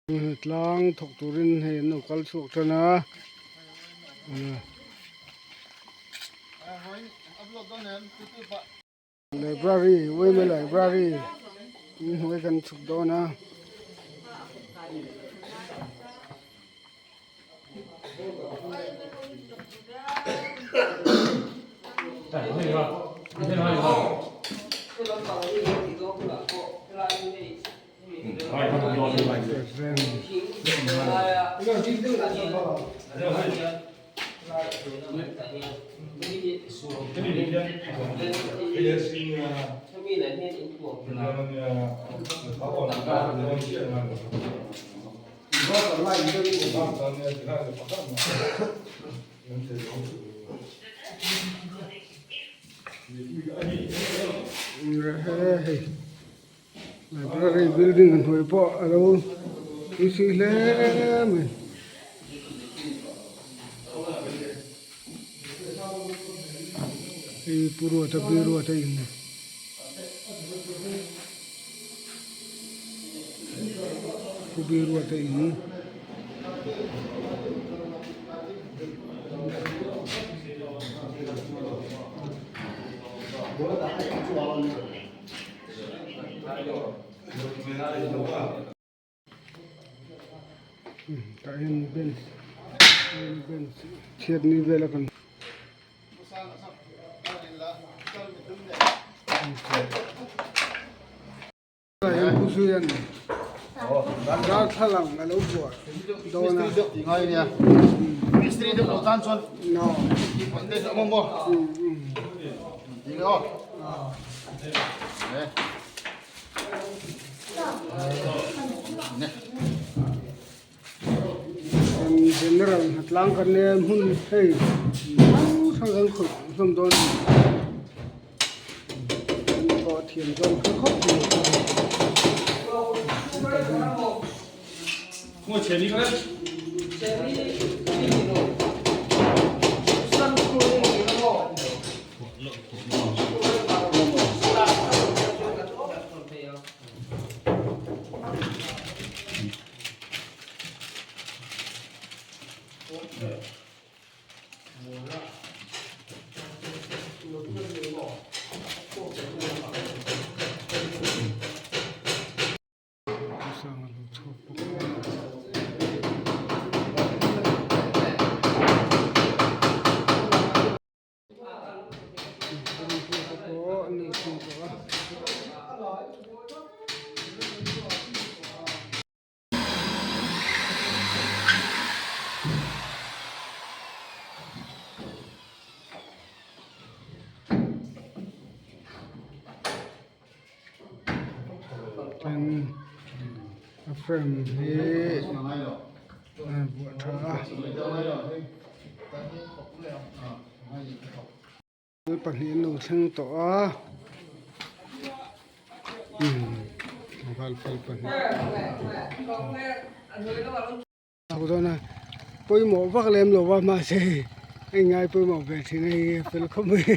Tlang thawk turin hei an lo kal chhuak tan a library yma library in hnuai kan chhuk dawn a. Library building a hnuai pawh a lo insuih hle mai. Hei Pu Ruata Pi Ruata in Pu Bi Ruata in. Tah hian bench bench chhiatni vel a kan tah hian pu zuian darthlalang a lo buah dawn a General hnatlang kan nia hmun hei hrang hrang kan khawih hlawm dawn a ni an pawh thiam dawn kha khawp mai. Sang a lo chhuak bawk a. Tin a frame hi a vuah tha a. Pahnih an lo thleng tawh a tlangval pahnih chho dawn a pawimawh vak lem lo va mahse hei ngai pawimawh ve thin a hei fel khawp mai.